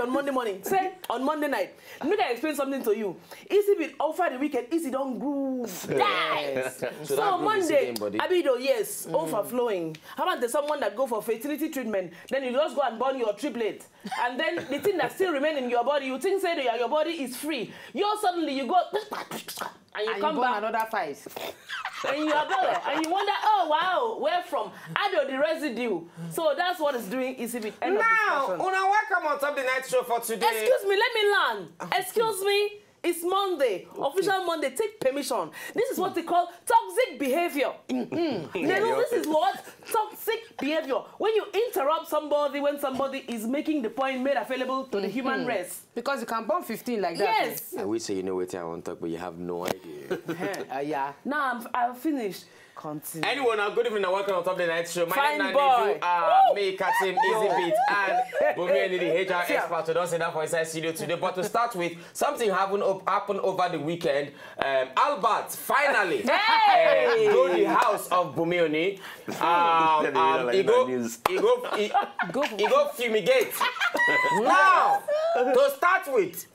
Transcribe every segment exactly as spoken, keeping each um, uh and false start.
on Monday morning. Say on Monday night. Make I explain something to you. Easy bit over the weekend. Easy don't groove. Yes. So, so Monday, Abido, yes, mm, overflowing. How about the someone that go for fertility treatment? Then you just go and burn your triplet, and then the thing that still remain in your body, you think say that your body is free. You suddenly you go and you and come you back another five. And you are there and you wonder, oh wow, where from? Add the residue. So that's what is doing Easy Beat. End now, of discussion. Una welcome on top the night show for today. Excuse me, let me learn. Excuse me. It's Monday, okay. Official Monday. Take permission. This is what they call toxic behavior. Mm-hmm. You know, this is what toxic behavior. When you interrupt somebody when somebody is making the point made available to the human race. Because you can born fifteen like that. Yes. I wish say you know what I want to talk, but you have no idea. Uh, yeah. Now I'm, I've finished. Continue. Anyone, uh, good evening and welcome on top of the night show. My name is Nedu, uh, me, Katim, Easy Beat, and Bumi and the H R expert. We don't say that for inside studio today. But to start with, something happened, op- happened over the weekend. Um, Albert finally, hey, uh, go the house of Bumi Oni. Um, um, he go, he go, he, he go fumigate. Now, to start with,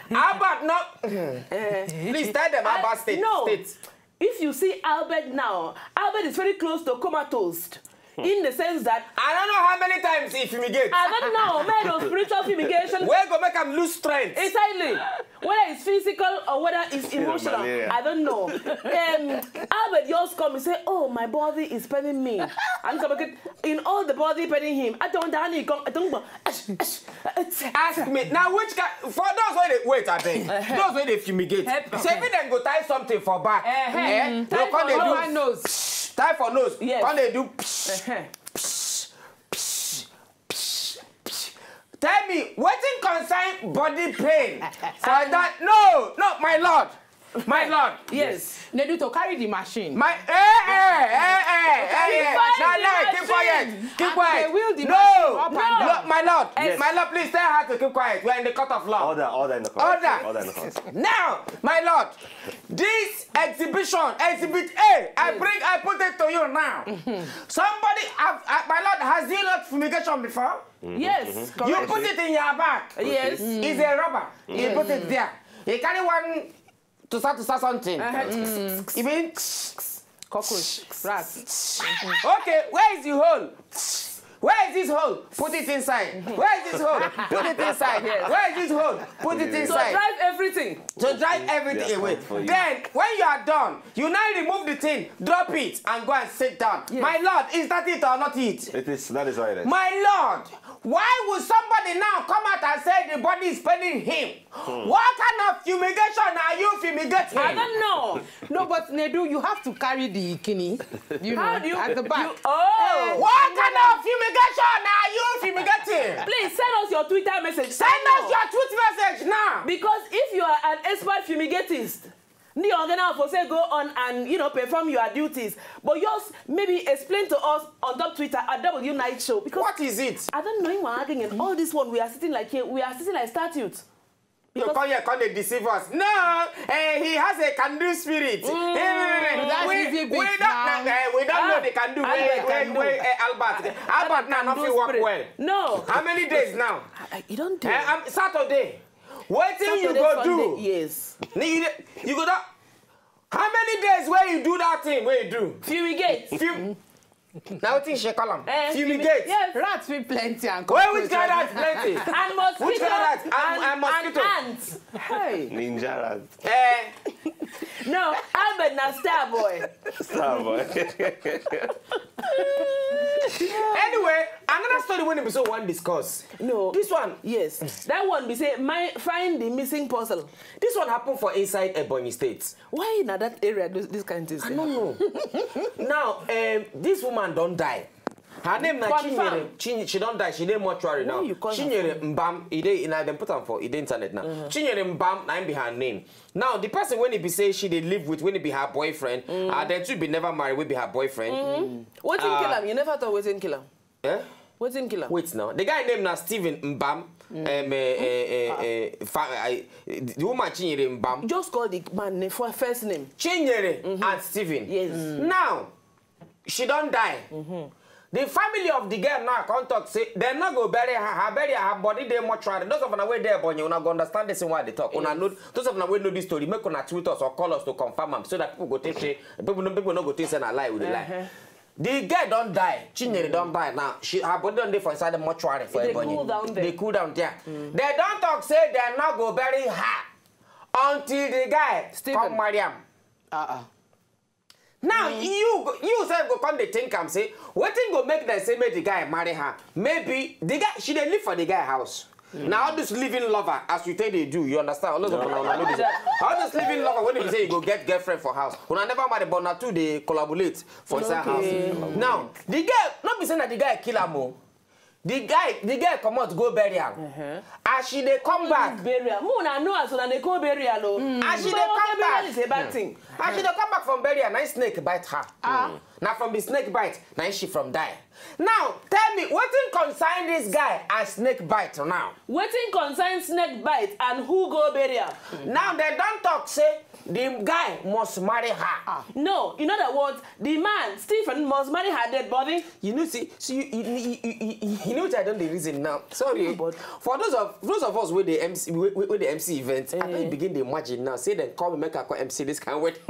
Albert not. Please tell them Albert state. No. State. If you see Albert now, Albert is very close to comatose. In the sense that I don't know how many times he fumigates. I don't know. Man, those spiritual fumigation. Where go make him lose strength? Exactly. Whether it's physical or whether it's emotional, I don't know. Um, Albert just come and say, "Oh, my body is paining me." And so, in all the body paining him, I don't, I don't, I don't, Ask me now which kind for those wey dey wait abeg, those wey dey fumigate, say if dem go tie something for back, eh, go come dey do nose, tie for nose, come dey do psh, psh, psh, psh, psh. Tell me wetin concern body pain for that? No, no, my lord. My lord. Yes. They do to carry the machine. My eh eh eh eh eh. Now, now, keep quiet. Keep quiet. They wheel the machine up and down. No, my lord. Yes. My lord, please tell her to keep quiet. We are in the court of law. Order, order in the court. Order. Order in the court. Now, my lord, this exhibition, exhibit A, I bring, I put it to you now. Somebody, I, I, my lord, has you not fumigation before? Yes. You put it in your back. Yes. It's a rubber. You put it there. You carry one to start to start something. Even cockroach, rats. Okay, where is the hole? Where is this hole? Put it inside. Where is this hole? Put it inside. Where is this hole? Put it inside. So drive everything. To drive everything away. Then, when you are done, you now remove the thing, drop it, and go and sit down. Yes. My lord, is that it or not it? It is. That is how it is. My lord, why would somebody now come out and say the body is paining him? What kind of fumigation are you fumigating? I don't know. No, but Nedu, you have to carry the kini. You know, how do you, at the back. You, oh. What kind of fumigation are you fumigating? Please send us your Twitter message. Send us your tweet message now. Because if you are an expert fumigatist, Ndi Ogena for say go on and, you know, perform your duties. But yours, maybe explain to us on top Twitter at W Night Show. Because what is it? I don't know him again. All this one, we are sitting like here, we are sitting like statues. You come here, come dey deceive us. No, eh, he has a can-do spirit. Eh, we, we don't, eh, we don't know the can-do. Wait, wait, wait, eh, Albert. Albert now no fit work well. No. How many days now? I, I, you don't do. Eh, um, Saturday. Wetin you go do? Yes. You, you go do. How many days wey you do that thing wey you do? Fumigate. Fum- Now wetin she call am? Eh, fumigate. Yes. Rats fit plenty and cockroach. Where which kind rat plenty? And mosquito. Which kind rat? And, and, and mosquito. And ants. Hey. Ninja rat. Eh. No, Albert na star boy. Star boy. Anyway, another story wey we so wan discuss. No. This one. Yes. That one be say, my, find the missing puzzle. This one happen for inside Ebonyi State. Why na that area do this kind thing? I don't know. Now, um, this woman don die. Her name na Chinyere. Chin-, she don die. She dey mortuary now. Chinyere Mbam. E dey, na dem put am for, e dey internet now. Chinyere Mbam, na im be her name. Now, the person wey e be say she dey live with, wey e be her boyfriend, uh, dem two be never married, wey be her boyfriend. Wetin kill am? You never talk wetin kill am. Eh? Wetin kill am? Wait now. The guy name na Stephen Mbam. Um, eh, eh, eh, eh, fa-, I, the woman Chinyere Mbam. Just call the man name for first name. Chinyere and Stephen. Yes. Now, she don die. The family of the girl now come talk say dem no go bury her, her burial, her body dey mortuary. Those of una wey dey Ebonyi, una go understand this thing wey I dey talk. Una know, those of una wey know this story, make una tweet us or call us to confirm am, so that people go think say, people no, people no go think say na lie we dey lie. The girl don die, Chinyere don die now. She, her body don dey for inside the mortuary for Ebonyi. Dey cool down there. Dem don talk say dem no go bury her until the guy come marry am. Now you go, you sef go come dey think am say wetin go make dem say make the guy marry her? Maybe the guy, she dey live for the guy house. Na all this living lover, as you take dey do, you understand? All those of una, una know this. All this living lover, when you say you go get girlfriend for house, una never marry, but na two dey collaborate for inside house. Now the girl, no be say na the guy kill am o. The guy, the girl comot go bury am. As she dey come back, burial. Mo na know as una dey go burial o. As she dey come back, is a bad thing. As she dey come back from burial, na snake bite her. Ah. Na from the snake bite, na she from die. Now tell me, wetin concern this guy and snake bite now? Wetin concern snake bite and who go burial? Now dem don talk say the guy must marry her. Ah. No, in other words, the man, Stephen, must marry her dead body. You know, see, see, you, you, you, you, you, you know what I don't dey reason now. Sorry, but for those of, those of us with the M C, with, with, with the M C event, I don't begin to imagine now. Say dem come make I come M C this kind of wedding.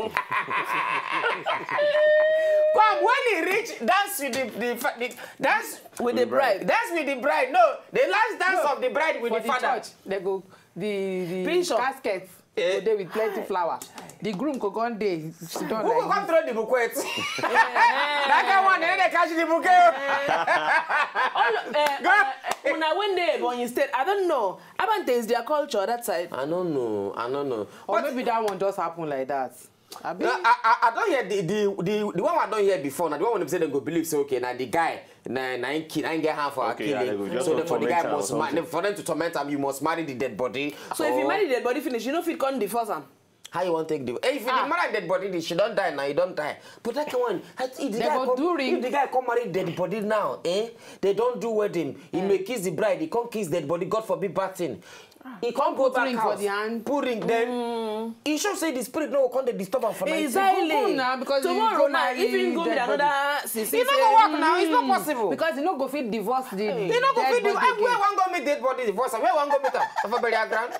Come, when he reach, dance with the, the, fa- the dance with the bride. Dance with the bride. No, the last dance of the bride with the father. Church, they go the the casket go dey with plenty flower. The groom go come dey sit down. Who go come throw the bouquet? That kind one, they dey catch the bouquet. All, uh, uh, una when dey Ebonyi State, I don't know. Abante is their culture that side. I don't know. I don't know. Or maybe that one just happen like that. Abi? No, I, I, I don't hear the, the, the, the one I don't hear before. Now the one when they say they go believe say okay, now the guy, na na him kill, na him get hand for her killing. So therefore the guy must marry. For them to torment am, you must marry the dead body. So if you marry the dead body finish, you no fit come divorce am. How you wan take divorce? Hey, if you marry dead body, she don die now, you don die. But that one, if the guy come marry dead body now, eh? They don do wedding. He may kiss the bride, he come kiss dead body. God forbid bad thing. He come go back house, put ring, then he show say the spirit no go come dey disturb am for night. Exactly. Tomorrow now, if he go meet another sisi, e no go work now. It's not possible. Because he no go fit divorce the. He no go fit divorce. Where wan go meet dead body divorce? Where wan go meet am? For burial ground?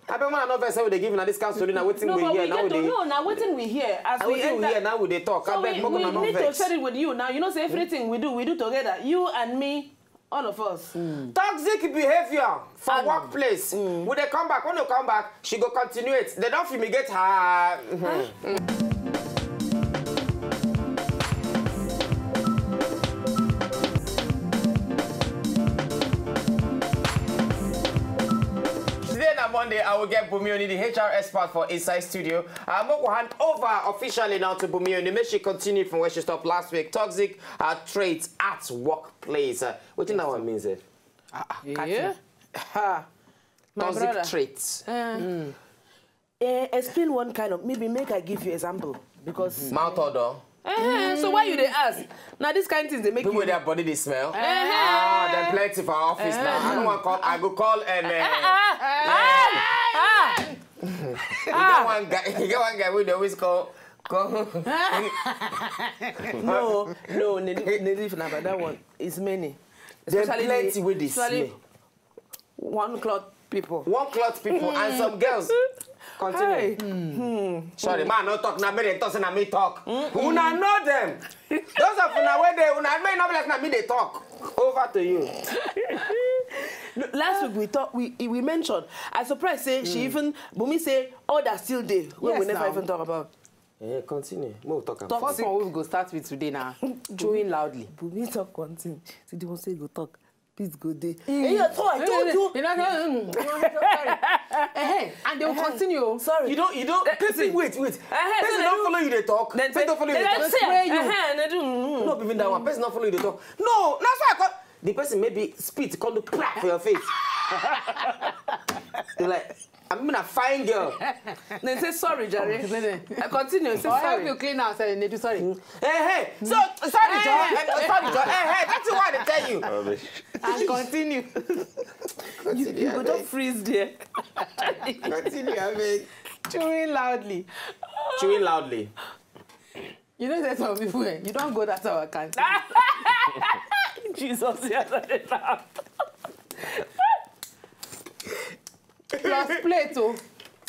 I bet man, I no vex say we dey give na this kind story na wetin we hear now we dey. No, na wetin we hear as we enter. Wetin we hear now we dey talk. I beg, make una no vex. So we need to share it with you now. You know say everything we do, we do together. You and me. All of us. Toxic behavior for workplace. We dey come back. When we come back, she go continue it. They don fumigate her. Today na Monday, I will get Bumi Oni, the H R expert for inside studio. I'm going to hand over officially now to Bumi Oni. Make she continue from where she stopped last week. Toxic uh, traits at workplace. Uh, wetin that one mean sef? Ah, ah, Catherine. Ha. My brother. Toxic traits. Eh, explain one kind of, maybe make I give you example because mouth odor. Eh, so why you dey ask? Now this kind things they make people with their body they smell. Ah, dem plenty for office now. I don't want call. I go call and. Uh, e get one guy, e get one guy wey dey always call, call. No, no, Nedi, Nedi, na that one. It's many. There plenty wey dey smell. One cloth people. One cloth people and some girls. Continue. Hey. Sorry, man, no talk. Now me they talk, say na me talk. Una know them. Those of una wey dey, una may not be like na me they talk. Over to you. Last week we talk, we we mentioned. I surprised say she even Bumi say other still dey wey we never even talk about. Eh, continue. Mo talk am. First one we go start with today now. Chewing loudly. Bumi talk one thing. See the one say go talk. Peace go dey. Eh, yeah, so I told you. Eh, and they will continue. Sorry. You don't, you don't. Person, wait, wait. Person don't follow you, they talk. Person don't follow you, they talk. Spray you. No, even that one. Person don't follow you, they talk. No, that's why I call the person maybe spit, come do crack for your face. They're like, I'm a fine girl. Then say sorry, Jare. I continue. Say sorry. Help you clean house and they do sorry. Hey, hey. So sorry, John. Hey, sorry, John. Hey, hey. That's what I tell you. Rubbish. And continue. You, you go just freeze there. Continue, I mean. Chewing loudly. Chewing loudly. You know that some people, eh, you don't go that our country. Jesus, yes, I did laugh. Plus plate, oh,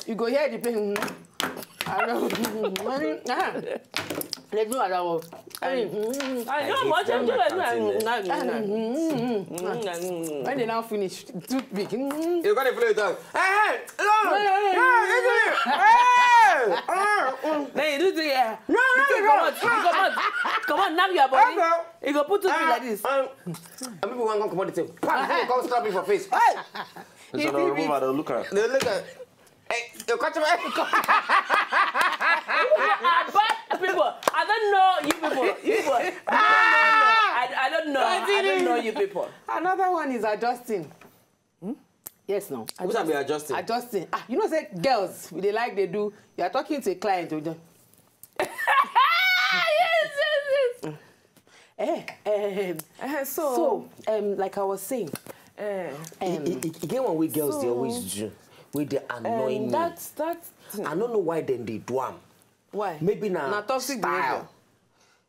you go hear the plate. Mm. I don't. Ah, they do another one. I mean, mm, I know much. I'm doing like when they now finish, toothpick. Mm. You gotta play with us. Hey, hey, no, no, no, no, no, no, no. Hey, uh, uh. Then you do the yeah. No, no, You no, come no. Out, you come out, come on, now you are body. Okay. You go put toothpick Uh, like this. Um, and people want to come out and say, "Pam," people come slap me for face. Hey, It's on the room, I don't look at. they look at. Hey, you catch my. But people, I don't know you people. You people. No, no, no. I, I don't know. I don't know you people. Another one is adjusting. Yes, no. Who's that be adjusting? Adjusting. Ah, you know, say girls, they like they do. You are talking to a client. You just, Yes, yes, yes. Eh, eh, Eh, so, so, um, like I was saying, eh, um, E e- e get one way girls dey So- always do, wey dey annoy um, me. That's that's. I no know why dem dey do am. Why? Maybe na Na toxic style. Behavior.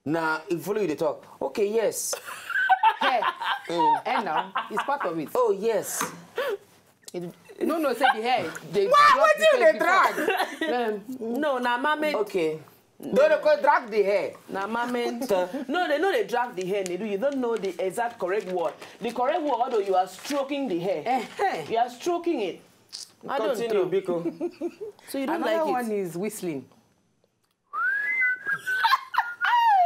Na if follow you dey talk. Okay, yes. Hey, and now it's part of it. Oh yes. It- no, no, say the hair. They Why? drop What the you hair dey before. drag? Um, No, na mermaid. Okay. No, no, go drag the hair. Na mermaid. No, they know they drag the hair. They do. You don't know the exact correct word. The correct word, although you are stroking the hair. Eh, eh. You are stroking it. I don't Continue, know. Biko. So you don't Another like one it. Is whistling.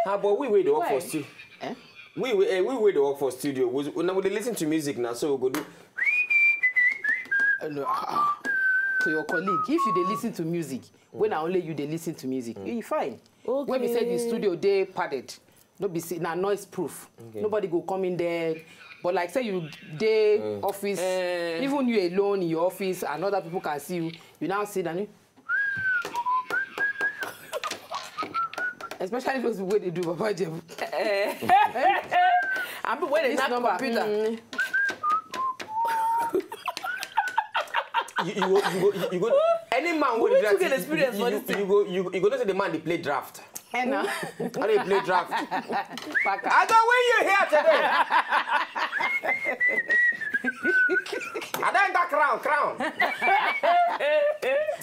Ah, but we wey dey work for Why? studio. Eh? We we eh, we wey dey work for studio. We we, now we dey listen to music now, so we go do. Uh, no, ah, ah. To your colleague, if you dey listen to music, when na only you dey listen to music, you fine. When we say the studio dey padded, no be say na noise proof. Nobody go come in there. But like say you dey office, Eh. even you alone in your office, and other people can see you. You now sit down. Especially those people wey dey do Baba Ijebu. And people when they This knock number, computer. Mm. You, you go you go you, you go. Any man We wey do too that, get you- experience you, for you, this thing. you go you, you go know say the man dey play draft. Ena. How dey play draft? Paka. I don win you here today. I don enter crown crown.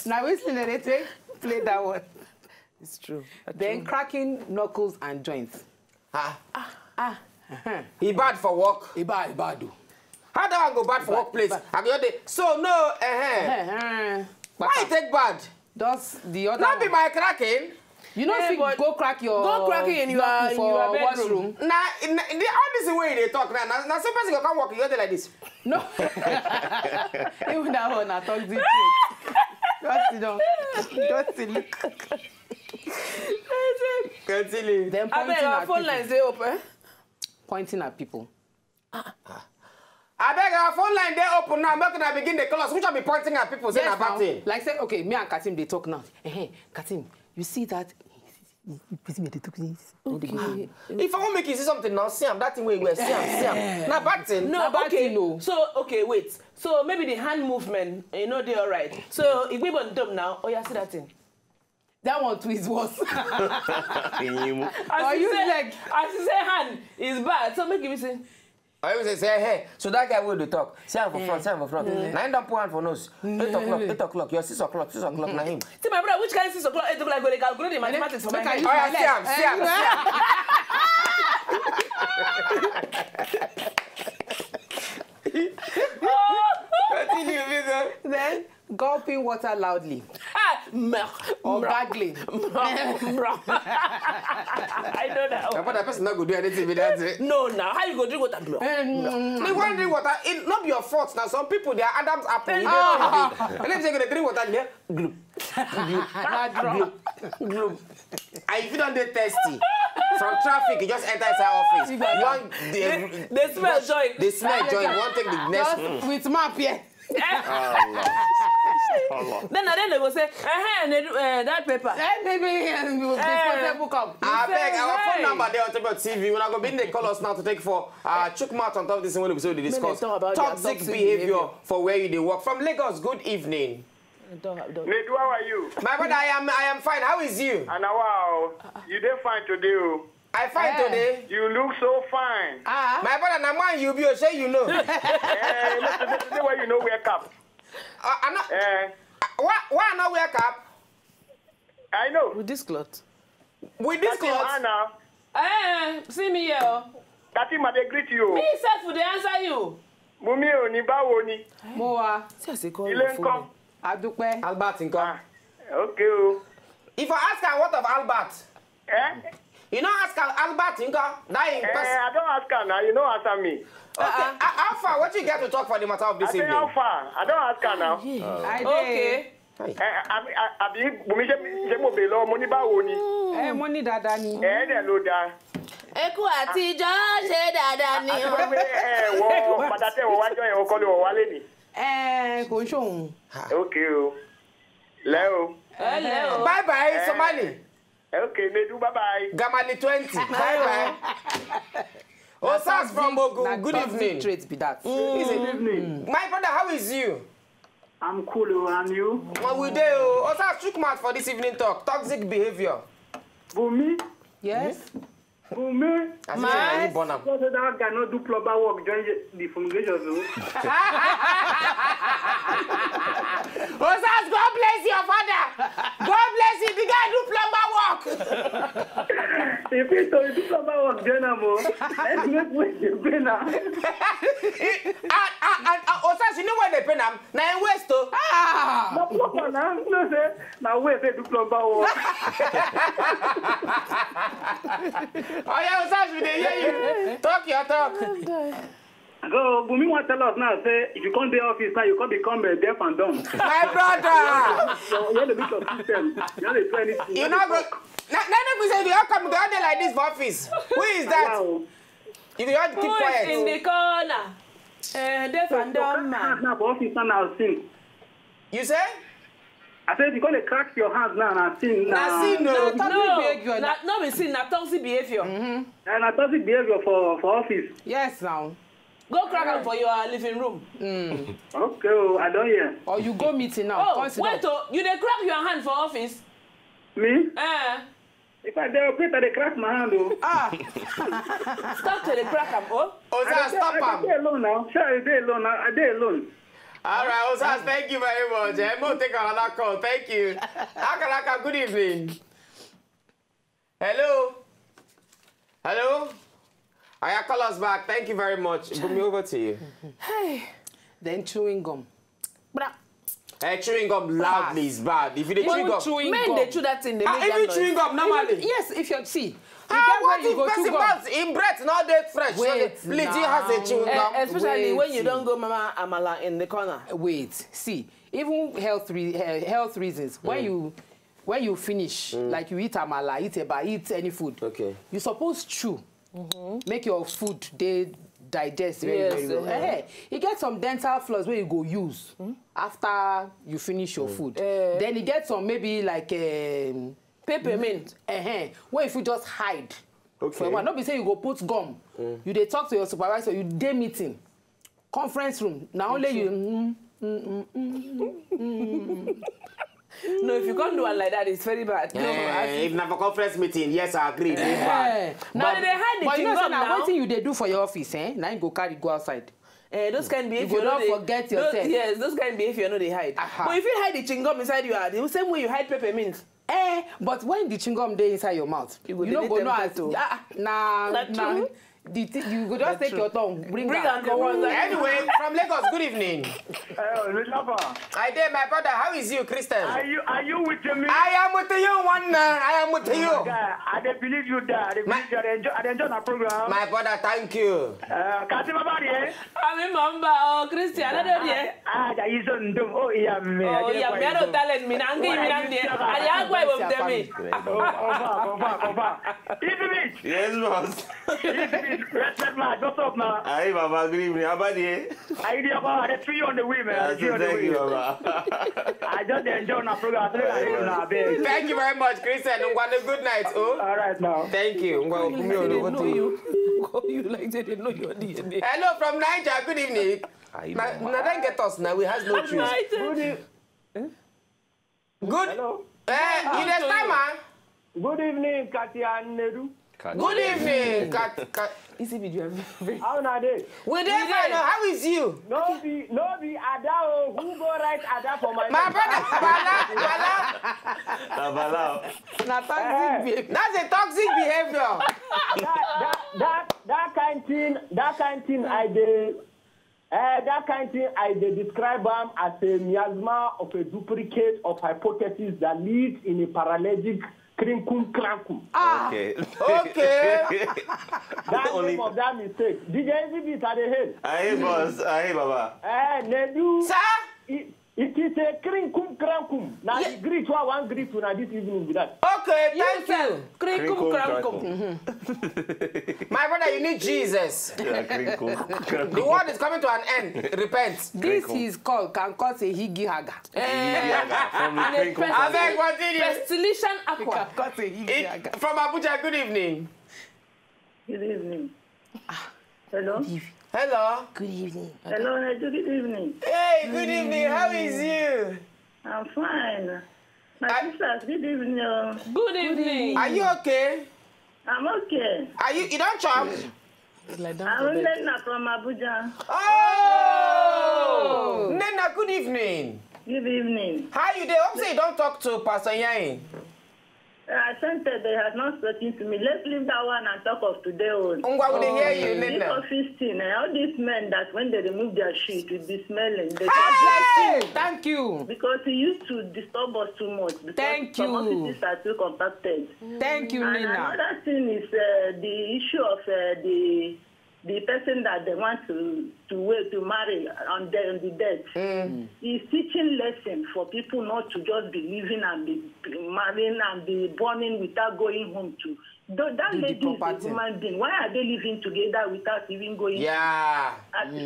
Na whistling dem dey take play that one. It's true. Then cracking knuckles and joints. Ah, Ah, he bad for work. e bad, e bad o. How that one go bad for workplace? I go dey so no. Uh-huh. Eh, eh. Why you take bad? Just the other Not be one. My cracking. You know, Eh, if you but go crack your go crack it in your- knuckle in for your bedroom. washroom. Na na- the all this way you dey talk now. Na na so person go come work. You go dey like this. No. Even that one, I talk the truth. Just sit down. Just sit look. Continue. Then I pointing bet our at phone people. Lines dey open. Pointing at people. Abeg, our phone line dey open now. Make una begin dey call us. Which one be pointing at people say na Yes, bad now. Thing? Like say, okay, me and Katim dey talk now. Eh, eh, Katim, you see that? Person wey dey talk this. Okay. If I wan make you see something now, see am. That thing wey you wear, see am, see am. Na bad thing. No, Na bad okay. Thing o. So okay, wait. So maybe the hand movement, you know, dey alright. So if we want them now, oh yeah, see that thing. That one too is worse. As Or you use say, leg. As you say, hand is bad. So make you see. I always say, hey, so that guy wey dey talk, see am for front, see am for front. Na him don put hand for nose. Eight o'clock, eight o'clock, your six o'clock, six o'clock, na him. See my brother, which kind of six o'clock, eight o'clock, go dey calculate the mathematics for my Make I head. use Oh my yeah, see am, leg. see am, Eh, see am. Continue, Biko. Then gulping water loudly Ah, meh, or meh, gargling. meh, meh. I know that one. Papa, that person not go do anything with that. Eh? No, now how you go drink water? Meh. Mm, The one drink water, it not be your fault. Now some people they are Adam's apple. You Ah. don't drink. And if they gonna drink water, they gloop, na drop. gloop. And if you don't dey thirsty from traffic, you just enter inside office. You want They, the they smell joy. They smell joy. You want take the next. Just with map here. Then, then they go say, eh, eh, they do, eh, that paper. Eh, maybe, eh, you will be Eh. responsible come. I say, beg our phone hey. Number there on top of T V. When I go be in the call us now to take for uh, chook mouth on top of this thing when we say we dey Make discuss dem talk about their toxic toxic behavior behavior. For where you dey work from Lagos. Good evening. Nedu, how are you? My brother, I am, I am fine. How is you? And wow, you dey fine today, oh. I fine Eh. today. You look so fine. Ah. My brother, na man you be, oh, say you know. Eh, no, today, today why you no wear cap? Uh, I no. Eh. Why, why I no wear cap? I know. With this cloth. With this That's cloth. Anna. Eh, see me here. That him dey greet you. Me sef dey answer you. Bumi o, ni báwo ni? Mo wà. See as they call Ilé your phone. Ńkọ́? A dúpẹ́. Albert ńkọ́? Ah, okay o. If I ask her what of Albert? Eh? You know, ask her Albert ńkọ́? That in Eh, person. I don't ask her now. You know, answer me. Okay. Uh-uh. Uh, how far? What you get to talk for the matter of this I say evening? How far? I don't ask her now. I dey. Okay. Hey. Eh, àbí, àbí, Bùnmi, ṣé, ṣé mo bèèrè lọ́wọ́, mo ní báwo ni? Eh, mo ní dáadáa ni. Eh, dẹ̀ ló dáa. Ẹ kú àtijọ́, ṣé dáadáa ni Àti o? Pé, eh, wọ bàtà tẹ̀ wọ wájọ́ yẹn, o kọ́ ló wọ wálé ni. Eh, kò ń ṣòun. Ok o. Lẹ́ o. Ẹ lẹ́ o. Bye bye, Eh. Somali. Ok, Nedu, bye bye. Gamali twenty. Bye bye. Osas from Toxic, Ogun, na good toxic evening. Trait be that. Mm. Good evening. My brother, how is you? I'm cool, oh, and you? Well, we dey, oh. Osas, chook mouth for this evening talk. Toxic behavior. Bumi? Yes? Bumi? As if na you born am. Because that guy no do plumber work, join the, the fumigation, oh. Osas, God bless your father. God bless you. The guy do plumber work. If he so, he do plumber work, join am, oh. Let's make way to pay now. Ah, ah, ah, ah, Osas, you know why they pay am? Na him waste, oh. Ah! Na plumber na, you know say na way they do plumber work. Oh yeah, Osas, we dey hear you. Talk your talk. So, Bumi wan tell us now, say, if you come the office now, you come become a deaf and dumb. My brother! So, you have to look your system. You have to do anything. You You know, have to bro, talk. Na, na, na, we say, they all come, they all dey like this for office. Who is that? Wow. If you want to keep Who is quiet. In the corner? Eh, deaf and dumb man. Now for office now, now, sin. You say? I said, you gonna crack your hands now, now, sin. Na Now, sin, no. Na toxic No, behavior. Na, no be sin, na toxic behavior. Mm-hmm. And na toxic behavior for, for office. Yes, now. Go crack am for your, uh, living room. Mm. Okay, oh, I don't hear. Or you go meeting now. Oh, come sit wait, down. Oh, you dey crack your hand for office? Me? Eh. If I dey operate, I dey crack my hand, oh. Ah. Stop to dey crack am, oh. Oh, I sir, dey, stop I dey am. Dey alone now. Sir, I dey alone now. I dey alone. All right, oh, sir, thank you very much. Eh, mo take another call. Thank you. Akalaka, good evening. Hello? Hello? Aya, call us back. Thank you very much. Bumi, over to you. Hey. Then chewing gum. Bra. Eh, chewing gum loudly is bad. If you dey chew Even gum. Chewing Men gum. Dey chew that thing, they Ah, make that even noise. Chewing gum normally. Even, yes, if you see, you Ah, get what where you if go chew person gum. Mouth in breath now dey fresh? Wait, Lady now. Has a chewing Eh, gum. Especially Wait. When you don't go Mama Amala in the corner. Wait, see, even health re-, eh, health reasons. When Mm. You When you finish, Mm. Like you eat amala, eat eba, eat any food, Okay. You suppose chew. Mm-hmm. Make your food dey digest very, Yes, very well. Uh-huh. Eh, you get some dental floss where you go use Mm. After you finish your Mm. Food. Eh. Then you get some maybe like, um, Peppermint. Uh-huh. Where if you just hide Okay. For a while, no be say you go put gum. Mm. You dey talk to your supervisor, you dey meeting. Conference room, na only you. Mm, mm, mm, mm, mm. No, if you can't do one like that, it's very bad. No, Eh, as if if na for conference meeting, yes, I agree. Dey bad. Eh, But na, they dey hide the but you know chewing say gum na now. Wetin you dey do for your office, eh? Na you go carry go outside. Eh, those kind You behavior go no don dey, forget those, yourself. Yes, those kind behavior no dey hide. Aha. But if you hide the chewing gum inside your hand, the same way you hide peppermint. Eh, but when the chewing gum dey inside your mouth, You go you no delete go them know as, too. Ah, ah, na, Na na, true. The thi-, you go just Na take true. Your tongue, bring Bring am am, come comot. Outside. Anyway, from Lagos, good evening. Hello, Lapa. I dey, my brother. How is you, Christian? Are you, are you with me? I am with you, one man. I am with you. Guy, I dey believe you, dad. I dey My believe you. I dey enjoy, I dey enjoy my program. My brother, thank you. Uh, Kati Baba, yeah? Ami mamba, oh, Christian, I don't know, yeah. Ah, that is on them. Oh, yeah, me. Oh, yeah, me, I don't talent me. Nangi, me, nangi. I, I go with them. Oh, confirm, confirm, confirm. Easy, Yes, boss. Respect, man. What's up, man? Hi, Baba. Good evening. How about you? I hear about I see you on the way, man. I see you on the way. Baba. I just enjoy my program. I say I hear you now, babe. Thank you very much, Christian. Ngwane, good night, oh. All right, now. Thank you. Ngwa, You like they know you. You like they know your D N A. Hello from Niger. Good evening. Hi, Na, Baba. Na dem get us now. We has no choice. Good evening. Eh? Good. Hello. Eh, you dey stammer? Good evening, Katia and Nedu. Good evening, Kat. Kat. Easy video. How una dey? We dey fine. How is you? No be, no be Ada o. Who go write Ada for my My brother, Bala, Bala. Na Bala. Na toxic behavior. That's a toxic behavior. That, that, that, that kind thing, that kind thing I dey, eh, that kind thing I dey describe am as a miasma of a duplicate of hypothesis that leads in a paralogic crinkum crankum. Ah, okay. Okay. That Only name of that mistake. D J Easy Beats, I dey hail. I hail, boss. I hail, Baba. Eh, Nedu. Sir? It, it is a crinkum crankum. Now, yeah, the greet who I want greet una this evening with that. Okay, you thank you. Crinkum crankum. Mm-hmm. My brother, you need Jesus. Yeah, crinkum crankum. The world is coming to an end. Repent. This is called can cause a higgy haga. Eh, from the crinkum. Abeg, continue. Pestilential aqua. From Abuja, good evening. Good evening. Ah. Hello? Good evening. Hello? Good evening. Hello, Nedu, good evening. Hey, good evening. How is you? I'm fine. My sisters, good evening. Good evening. Are you okay? I'm okay. Are you, you don chop? I'm Nnenna from Abuja. Oh! Nnenna, good evening. Good evening. How you dey? Hope say you don talk to Pastor Yain. Uh, I sent it, they have not spoken to me. Let's leave that one and talk of today own. Ngwa, we dey hear you, Nnenna. This office thing, eh, all these men that when they remove their shoe, it will be smelling. Hey! Thank you. Because he used to disturb us too much. Because some offices are too compacted. Thank you, Nnenna. And another thing is, uh, the issue of, uh, the the person that they want to to wait to marry on the, on the death is teaching lesson for people not to just be living and be, be marrying and be born without going home to. That lady is a human being. Why are they living together without even going to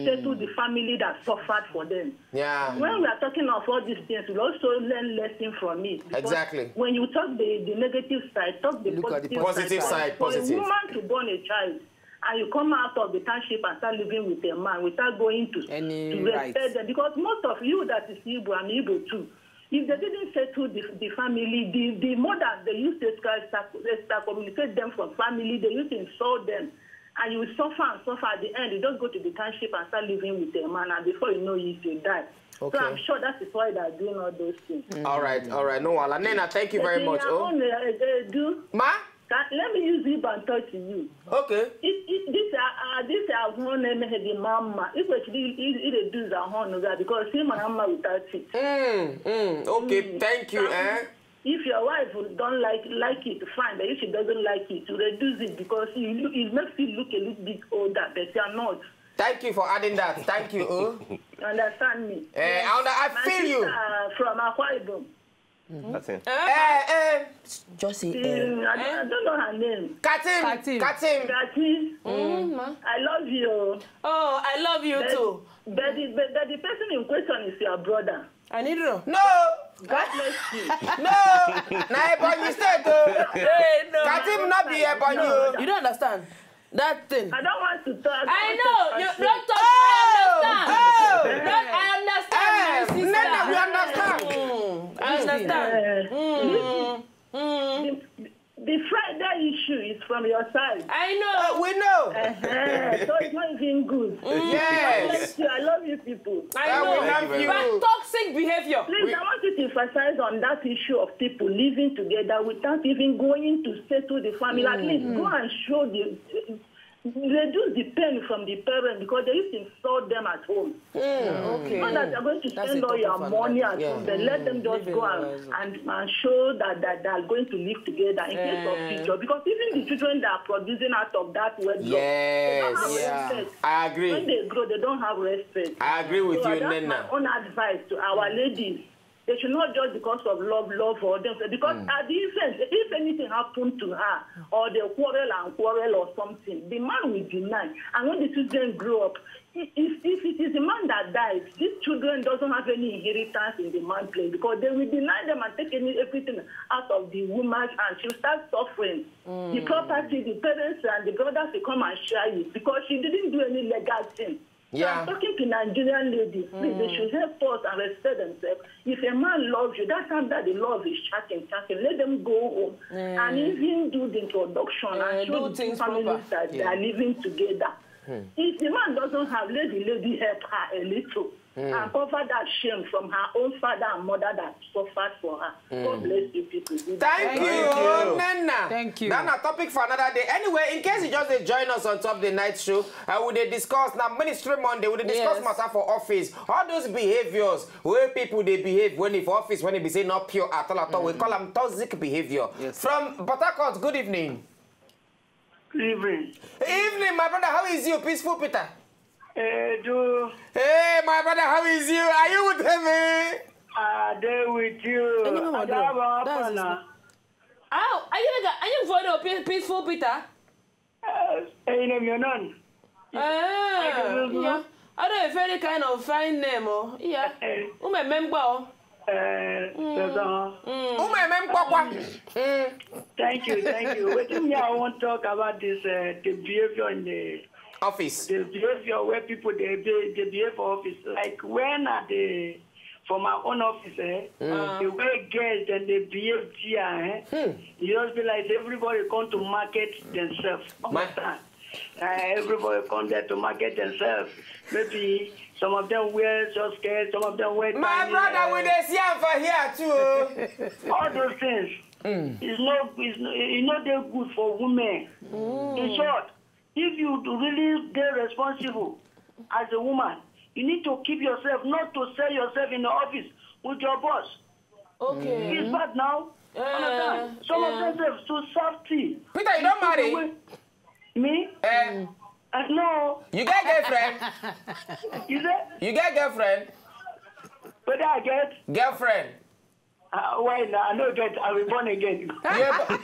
settle the family that suffered for them? Yeah. When we are talking of all these things, we also learn lesson from it. Because when you talk the, the negative side, talk the positive side. For a woman to born a child, and you come out of the township and start living with a man without going to, to respect them. Because most of you that is Igbo, I'm Igbo too. If they didn't settle the, the family, the, the mothers, they used to extra-, extra-, excommunicate them from family, they used to insult them. And you will suffer and suffer. At the end, you just go to the township and start living with a man, and before you know it, you die. So I'm sure that is why they are doing all those things. All right, all right. No, Nnenna, thank you very much. Oh, do Ma? Let me use Igbo and talk to you. Okay. If, if this, uh, uh, this, uh, one name the mama. If we should, it, it, it is a horn, because see my mama without it. Mm, mm. Okay, thank you, eh? If your wife don't like, like it, fine. But if she doesn't like it, to reduce it, because you look, it makes you look a little bit older, but you are not. Thank you for adding that. Thank you, oh. You understand me? Eh, I under-, I feel you. My sister, uh, from Akwa Ibom. That's it. Eh, eh. Just say, eh. Mm, I don't, I don't know her name. Katim. Katim. Katim. Katim. Mm, ma. I love you. Oh, I love you too. But the, but, but the person in question is your brother. I need to know. No. God bless you. No. Na Ebonyi State, oh. Hey, no. Katim not be Ebonyi, oh. You don't understand that thing. I don't want to talk. I know. You don't talk. I understand. Oh. No, I understand, my sister. Nnenna, we understand. Mm, I understand. Mm. The, the Friday issue is from your side. I know. Uh, we know. Uh-huh. So it's not even good. Yes. God bless you. I love you people. I know. We love you. But toxic behavior. Please, I want you to emphasize on that issue of people living together without even going to settle the family. At least go and show the, reduce the pain from the parents, because they used to insult them at home. Mm, okay. Not that they're going to spend all your money at home, but let them just go and, and, and show that, that they are going to live together in case of future. Because even the children that are producing out of that wedlock, they don't have respect. I agree. When they grow, they don't have respect. I agree with you, Nnenna. So that's my own advice to our ladies. They should not judge because of love, love or them. Because at the event, if anything happened to her, or they quarrel and quarrel or something, the man will deny. And when the children grow up, i-, if, if it is the man that dies, these children doesn't have any inheritance in the man place, because they will deny them and take any, everything out of the woman's hand. She'll start suffering. The property, the parents and the brothers will come and share it, because she didn't do any legal thing. So I'm talking to Nigerian ladies, please, they should help us and respect themselves. If a man loves you, that time that the love is chatting, chatting, let them go home and even do the introduction and show the two families that they are living together. If the man doesn't have, let the lady help her a little and cover that shame from her own father and mother that suffered for her. God bless you people. Good night. Thank you, Nana. Thank you. That's a topic for another day. Anyway, in case you just dey join us on top of the night show, uh, we dey discuss now Ministry Monday. We dey discuss Yes. matter for office. All those behaviors where people they behave when if office when it be say not pure at all at all. We call them toxic behavior. Yes. From Port Harcourt, good evening. Evening. Evening, my brother. How is you, Peaceful Peter? Eh, do Hey, my brother. How is you? Are you with me? I there with you. Any mama do. Adaba That's Apana. How are you? Are you for the Peaceful Peter? Eh, you know me none. Uh, yeah. I don't have any kind of fine name. Oh, yeah. Who may member? Oh? Eh, so, Umeme mkpọkwa. thank you, thank you. What do me I want to talk about this uh, the behavior in the Office. the behavior where people they be, they behave for office. Like when at the for my own office, eh, the way girls and they behave here, eh, you just be like everybody come to market themselves. My- Understand? Uh, everybody come there to market themselves. Maybe some of them wear short skirts, some of them wear. My tiny, brother, uh, we dey see am for here too. Oh. all those things. It's not, it's not, it's not that good for women. In short, if you really get responsible as a woman, you need to keep yourself, not to sell yourself in the office with your boss. Okay. It's bad now. Understand? Some Yeah. of themselves too softy. Peter, you don't marry. Me? Eh, Uh, no. You get girlfriend? You say? You get girlfriend? Whether I get? Girlfriend. Uh, why now? I know that I will born again. Yeah, but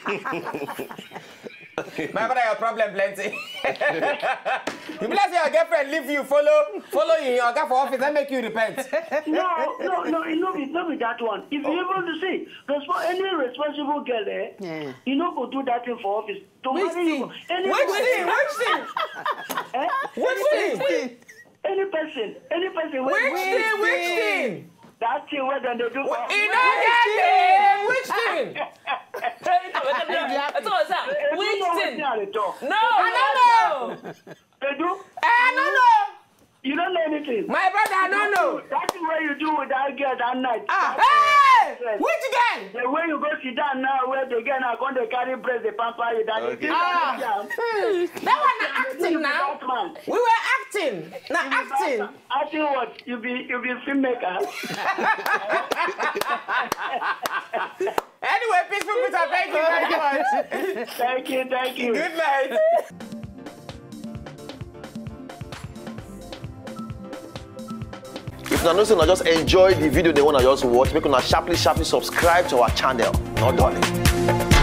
my brother, your problem plenty. You be like say your girlfriend leave you, follow, follow you in your guy for office and make you repent. No, no, no, it no be, no be that one. If you even to see, respo- any responsible girl, eh, Yeah. you no go do that thing for office. To Which marry you, thing? any Which thing? Which thing? Eh? Which thing? Any person, any person. Wey Which thing? Which thing? That thing where dem dey do for E no get name. Which thing? That's what I'm saying. You know Which wetin thing? I dey talk. No, I no, don't know. No. They do. I don't know. You don't know anything. My brother, I don't know. That thing where you do with that girl that night. Ah, hey, which girl? The way you go sit down now, where the girl now come dey carry breast, dey pamper you, that Okay. is Ah, hmm, that one na acting now. That man. We were acting. Na acting. Acting what? You be, you be filmmaker. Anyway, Peaceful Peter, thank you very much. Thank you, thank you. Good night. If una know say una just enjoy the video, they wanna just watch, make una sharply, sharply subscribe to our channel. Not done.